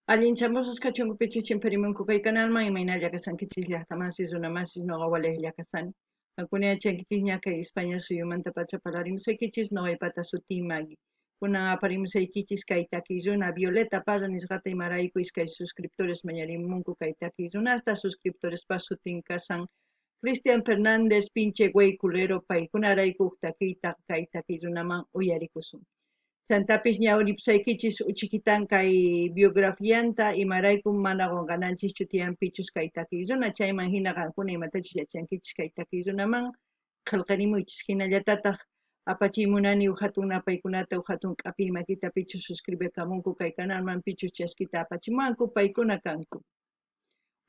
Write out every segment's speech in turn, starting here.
Allinchamusqas kachunku pichus chimparimunku kay kanalman, imaynalla kashankichis llaqtamasis, runamasis, noqa walejlla kasani. Qankuna yachankichisña kay España suyumantapacha parlarimusaykichis, noqaypata sutiy Maggie. Kunan aparimusaykichis kay takiy runa Violeta Parra nisqata, imarayku iskay suscriptores mañarimunku kay takiy runasta, suscriptorespa sutin kashan Cristian Fernández, pinche güey culero, paykunarayku uj takiyta kay takiy runaman uyarikusun. Chantapis ñawripusaykichis uchikitan kay biografianta, imaraykum mana qonqananchischu tiyan pichus kay takiy runa, chayman hina qankuna imatachus yachankichis kay takiy runaman qhelqarimuychis. Hinallatataj apachiy munani uj hatun napaykunata, uj hatun k'apiy makita pichus suscribekamunku kay canalman, pichus chaskita apachimuwanku, paykuna kanku.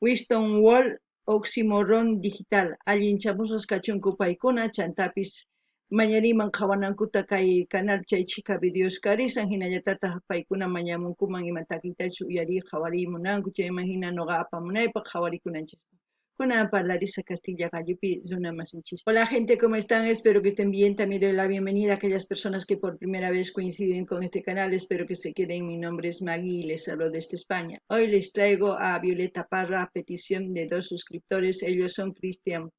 Winston Wall, Oxymoron Digital, allinchamusqas kachunku paykuna, chantapis mañariman qhawanankuta kay canal chay chhika videos karisan, hinallatataj paykuna mañamunkuman ima takiytachus uyariy qhawariy munanku, chayman hina noqa apamunaypaq qhawarikunanchispaq. Kunan parlarisa Castilla qallupi runa masinchis. Hola gente, ¿cómo están? Espero que estén bien. También doy la bienvenida a aquellas personas que por primera vez coinciden con este canal. Espero que se queden. Mi nombre es Maggie y les hablo desde España. Hoy les traigo a Violeta Parra a petición de dos suscriptores. Ellos son Cristian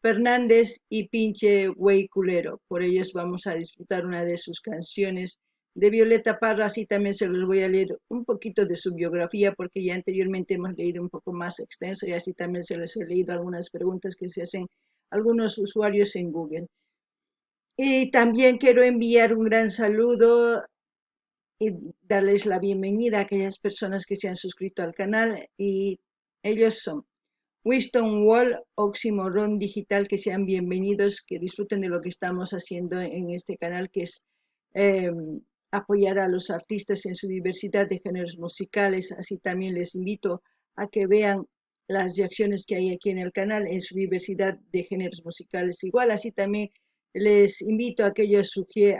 Fernández y Pinche Güey Culero. Por ellos vamos a disfrutar una de sus canciones de Violeta Parra. Así también se los voy a leer un poquito de su biografía, porque ya anteriormente hemos leído un poco más extenso y así también se les he leído algunas preguntas que se hacen algunos usuarios en Google. Y también quiero enviar un gran saludo y darles la bienvenida a aquellas personas que se han suscrito al canal, y ellos son Winston Wall, Oxymoron Digital, que sean bienvenidos, que disfruten de lo que estamos haciendo en este canal, que es apoyar a los artistas en su diversidad de géneros musicales. Así también les invito a que vean las reacciones que hay aquí en el canal en su diversidad de géneros musicales igual. Así también les invito a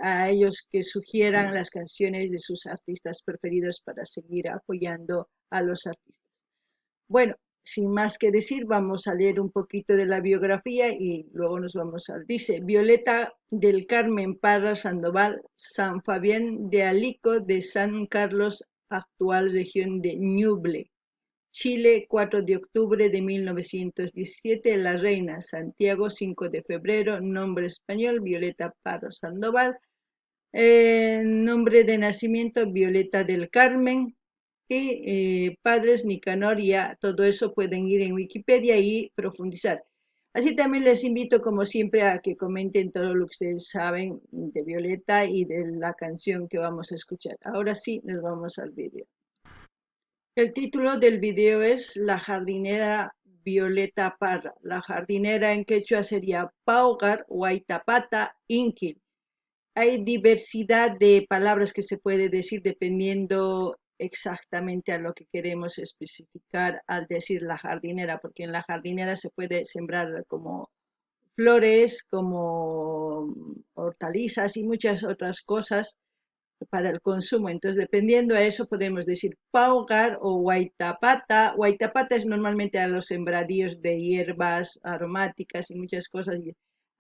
a ellos que sugieran las canciones de sus artistas preferidos para seguir apoyando a los artistas. Bueno, sin más que decir, vamos a leer un poquito de la biografía y luego nos vamos al... Dice, Violeta del Carmen Parra Sandoval, San Fabián de Alico de San Carlos, actual región de Ñuble, Chile, 4 de octubre de 1917, La Reina, Santiago, 5 de febrero, nombre español, Violeta Parra Sandoval, nombre de nacimiento, Violeta del Carmen, y padres Nicanor, ya todo eso pueden ir en Wikipedia y profundizar. Así también les invito, como siempre, a que comenten todo lo que ustedes saben de Violeta y de la canción que vamos a escuchar. Ahora sí, nos vamos al video. El título del video es La jardinera Violeta Parra. La jardinera en quechua sería Paugar, Huaytapata, Inquil. Hay diversidad de palabras que se puede decir dependiendo exactamente a lo que queremos especificar al decir la jardinera, porque en la jardinera se puede sembrar como flores, como hortalizas y muchas otras cosas para el consumo. Entonces, dependiendo a eso, podemos decir paugar o huaytapata. Huaytapata es normalmente a los sembradíos de hierbas aromáticas y muchas cosas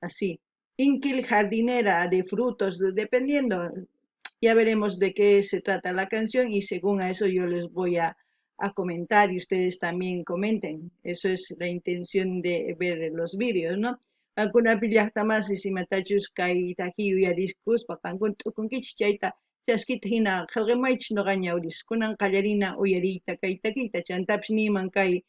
así. Inquil, jardinera de frutos, dependiendo. Ya veremos de qué se trata la canción y según a eso yo les voy a comentar y ustedes también comenten. Eso es la intención de ver los vídeos, ¿no? Qankuna llaqtamasis imatachus kay takiy uyariskuspa qankuna t'ukunkichis chayta chaskita hina qhelqamuwaychis noqa ñawris. Kunan qallarina uyariyta kay takiyta, chantapis niyman kay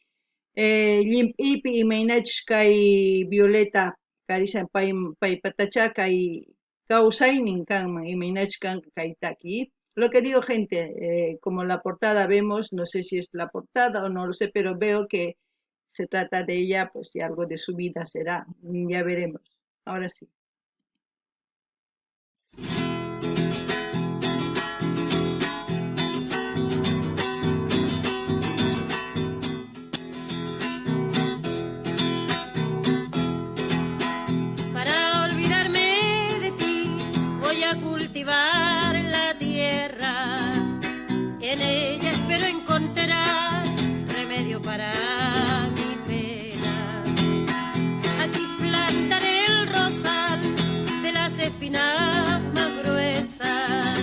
llimp'iypi imaynachus kay Violeta karishan paypatacha kay kawsaynin kanman, imaynachus kanqa kay takiy. Lo que digo, gente, como la portada vemos, no sé si es la portada o no lo sé, pero veo que se trata de ella, pues y algo de su vida será, ya veremos. Ahora sí. Para olvidarme de ti voy a cultivar la tierra. En ella espero encontrar remedio para mi pena. Aquí plantaré el rosal de las espinas más gruesas.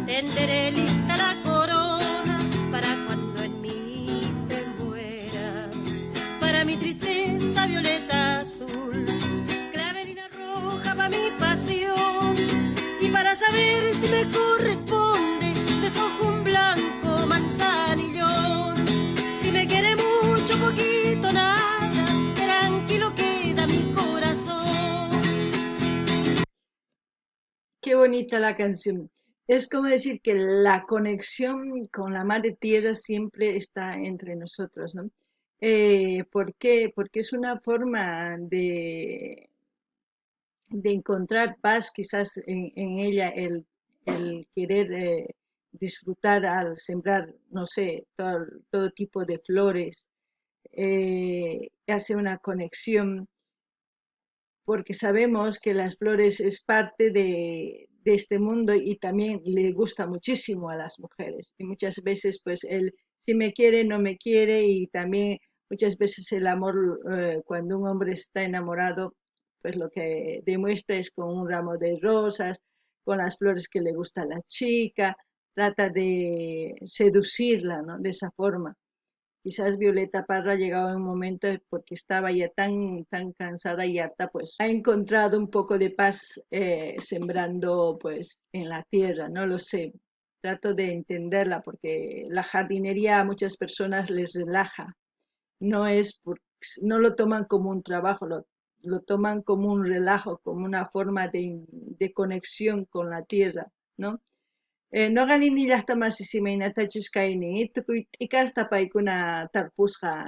Tenderé lista la corona para cuando violeta azul, clavelina roja pa' mi pasión, y para saber si me corresponde, desojo un blanco manzanillón. Si me quiere mucho, poquito, nada, tranquilo queda mi corazón. Qué bonita la canción. Es como decir que la conexión con la Madre Tierra siempre está entre nosotros, ¿no? ¿Por qué? Porque es una forma de encontrar paz quizás en ella, el querer disfrutar al sembrar, no sé, todo tipo de flores, hace una conexión, porque sabemos que las flores es parte de este mundo y también le gusta muchísimo a las mujeres. Y muchas veces, pues, él si me quiere, no me quiere, y también muchas veces el amor, cuando un hombre está enamorado, pues lo que demuestra es con un ramo de rosas, con las flores que le gusta a la chica, trata de seducirla, ¿no? De esa forma. Quizás Violeta Parra ha llegado a un momento, porque estaba ya tan cansada y harta, pues ha encontrado un poco de paz sembrando, pues, en la tierra, no lo sé. Trato de entenderla porque la jardinería a muchas personas les relaja. No lo toman como un trabajo, lo toman como un relajo, como una forma de conexión con la tierra, ¿no? Noqa nini llaqta masi imaynatachus kaynin, tukuy t'ikasta paykuna tarpusqa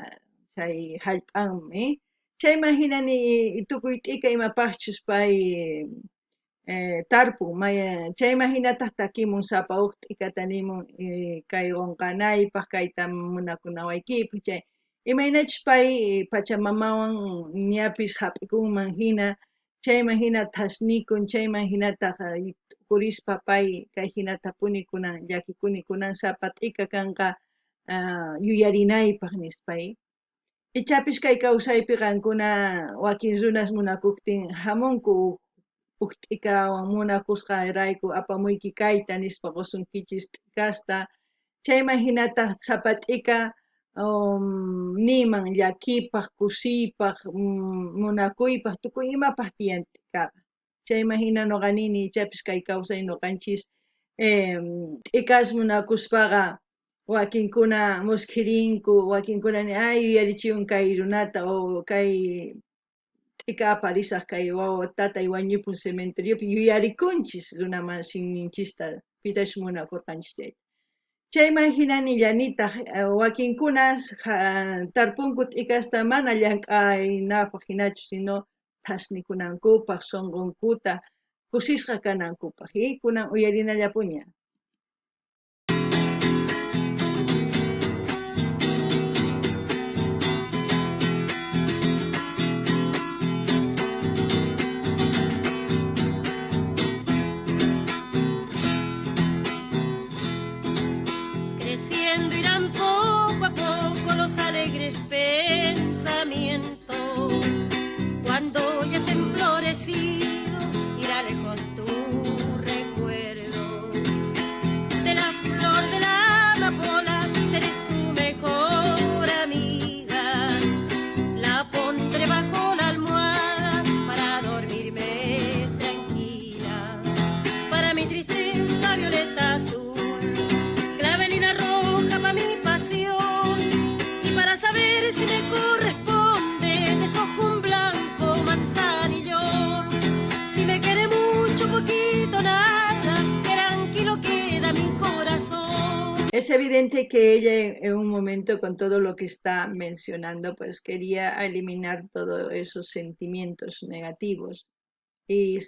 chay hallp'anmi, chayman hinani tukuy t'ika imapaqchus pay tarpun, chayman hinataq takimun sapa huk t'ikata nimun kay qunqanaypaq, kayta munakunawaykipaq, chay imaynachus pay pachamamawan ñapis hap'ikunman hina, chayman hina thasnikun, chayman hinataq t'ukurispa pay kay hinatapuni kunan llakikuni kunan sapa t'ika kanqa yuyarinaypaq nispay. Ichapis kay kawsaypi qankuna wakin runas munakuptin hamunku huk t'ikawan munakusqayrayku apamuyki kayta nispa qusunkichis t'ikasta, chayman hinataq sapa t'ika niman llakipaq, kusiypaq, munakuypaq, tukuy imapaq tiyan t'ikaqa. Chayman hina noqa nini ichapis kay kawsay noqanchis t'ikas munakuspaqa wakinkuna muskhirinku, wakinkuna ni ay yuyarichiwan kay runata o kay t'ika aparisaq kay wawa tatay wañupun cementeriopi yuyarikunchis runamasinninchista pitachus munakurqanchis chayta. Chayman hina nillanitaq wakinkunas tarpunku t'ikasta mana llank'aynapaq hinachu, sino thasnikunankupaq, sunqunkuta kusisqa kanankupaq. Y kunan uyarinallapuña. Creciendo irán poco a poco los alegres pensamientos. Cuando ya estén florecido, irá lejos tu recuerdo. De la flor de la amapola seré su mejor amiga. La pondré bajo la almohada para dormirme tranquila. Para mi tristeza violeta azul, clavelina roja pa' mi pasión, y para saber si me corresponde, desojo un blanco manzanillón. Si me quiere mucho, poquito, nada, tranquilo queda mi corazón. Es evidente que ella en un momento, con todo lo que está mencionando, pues quería eliminar todos esos sentimientos negativos y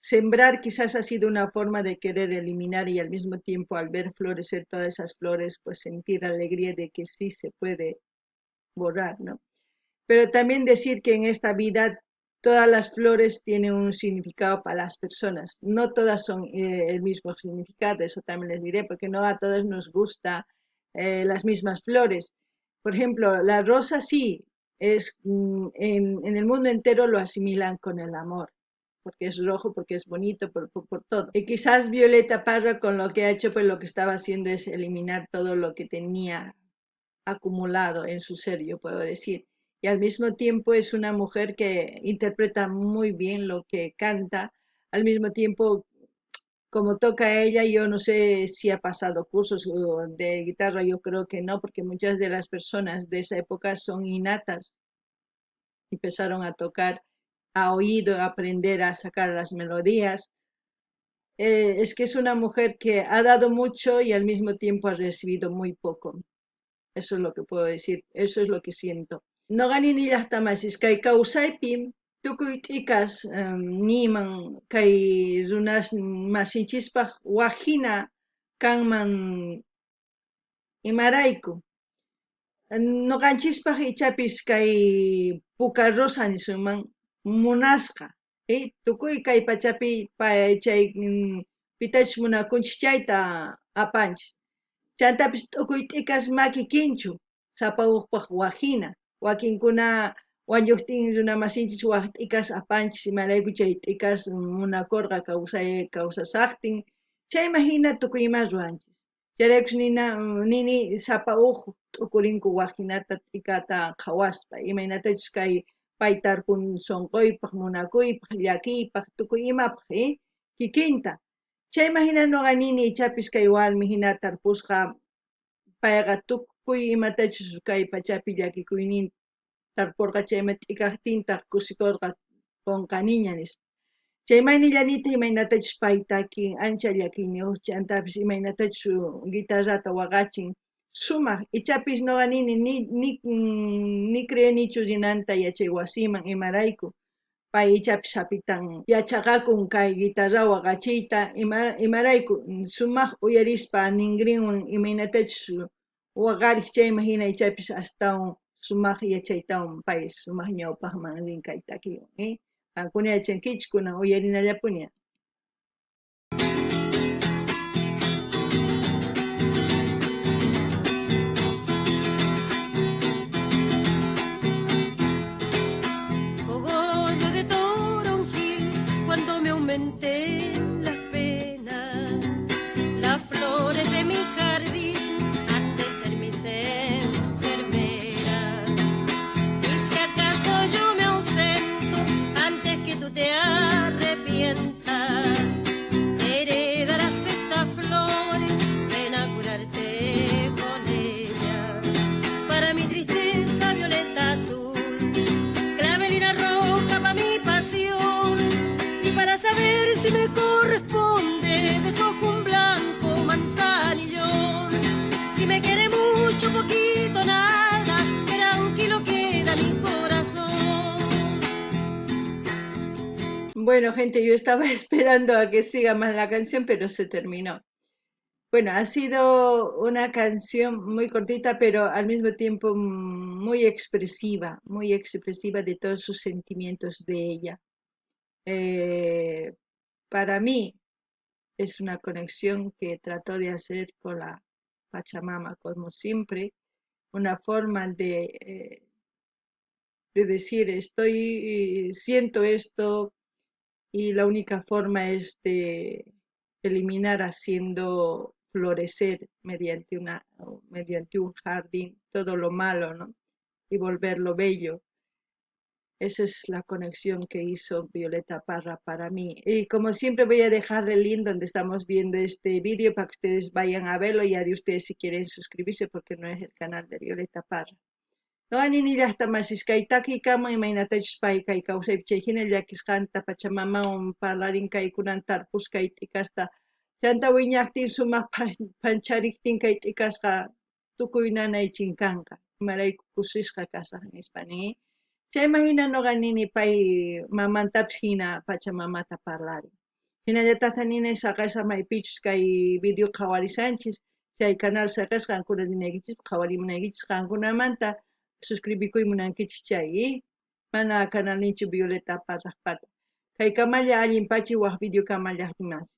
sembrar quizás ha sido una forma de querer eliminar y al mismo tiempo al ver florecer todas esas flores, pues sentir la alegría de que sí se puede borrar, ¿no? Pero también decir que en esta vida todas las flores tienen un significado para las personas. No todas son el mismo significado, eso también les diré, porque no a todas nos gusta las mismas flores. Por ejemplo, la rosa sí, en el mundo entero lo asimilan con el amor, porque es rojo, porque es bonito, por todo. Y quizás Violeta Parra con lo que ha hecho, pues lo que estaba haciendo es eliminar todo lo que tenía acumulado en su ser, yo puedo decir. Y al mismo tiempo es una mujer que interpreta muy bien lo que canta. Al mismo tiempo, como toca ella, yo no sé si ha pasado cursos de guitarra, yo creo que no, porque muchas de las personas de esa época son innatas. Empezaron a tocar a oído, a aprender a sacar las melodías. Es que es una mujer que ha dado mucho y al mismo tiempo ha recibido muy poco. Eso es lo que puedo decir, eso es lo que siento. Noqa nini llaqtamasis kay kawsaypi tukuy t'ikas niyman kay runas masinchispaq wajina kanman imarayku. Noqanchispaq ichapis kay puka rosa nisunman munasqa. Tukuy kay pachapi chay pitachus munakunchis chayta apanchis. Chantapis tukuy t'ikas makikinchu sapa ujpaq wajina. Wakinkuna wañuqtin runa masinchis waj t'ikas apanchis imarayku chay t'ikas munakurqa kawsay kawsasaqtin chayman hina tukuy ima ruwanchis. Chayraykus nini sapa uj t'ukurinku wajinata t'ikata qhawaspa imaynatachus kay pay tarpun sunquypaq munakuypaq llakiypaq tukuy imapaq kikinta. Chayman hina nuqa nini ichapis kay warmi hina tarpusqa payqa tukuy imatachus kay pachapi llakikuynin tarpurqa chayman t'ikaqtintaq kusikurqa qunqaniña nispa. Chayman nillanitaq imaynatachus pay takin ancha llakiyniyuq chantapis imaynatachus guitarrata waqachin sumaq ichapis nuqa nini ni creenichu rinanta yachay wasiman imarayku pay ichapis sapitan yachaqakun kay guitarra waqachiyta imarayku sumaq uyarispa ningrinwan imaynatachus waqariq chayman hina ichapis astawan sumaq yachaytawan pay sumaq ñawpaqman rin kay takiywan. Qankuna yachankichis kunan uyarinallapuni. Cogollo de toronjil, cuando me aumenten las penas, las flores de mi jardín han de ser mis enfermeras. Y si acaso yo me ausento antes que tú te arrepientas, heredarás estas flores, ven a curarte con ellas. Para mi tristeza violeta azul, clavelina roja pa' mi pasión, y para saber si me corresponde, desojo un blanco manzanillón. Si me quiere mucho, poquito, nada, tranquilo queda mi corazón. Bueno, gente, yo estaba esperando a que siga más la canción, pero se terminó. Bueno, ha sido una canción muy cortita, pero al mismo tiempo muy expresiva de todos sus sentimientos de ella. Para mí es una conexión que trató de hacer con la Pachamama, como siempre, una forma de decir siento esto y la única forma es de eliminar haciendo florecer mediante un jardín todo lo malo, ¿no? Y volverlo bello. Esa es la conexión que hizo Violeta Parra para mí. Y como siempre voy a dejar el link donde estamos viendo este vídeo para que ustedes vayan a verlo, ya de ustedes si quieren suscribirse, porque no es el canal de Violeta Parra. Noqa nini llaqtamasis kay takiykama imaynatachus pay kay kawsaypi chay hina llakisqanta Pachamamawan parlarin kaykunan tarpusqay t'ikasta chanta wiñaqtin sumaq phanchariktin kay t'ikasqa tukuy nanay chinkanqa imarayku kusisqa kasaq nispa nin. Chayman hina noqa nini pay mamantapis hina Pachamamata parlarin. Hinallataq nini saqesaq maypichus kay video qhawarisanchis chay canal saqesqa qankuna rinaykichis qhawarimunaykichis qankunamanta suscribikuy munankichis chay, mana canalninchu Violeta Parrajpata. Kay kamalla allin pachi waj video kamalla masis.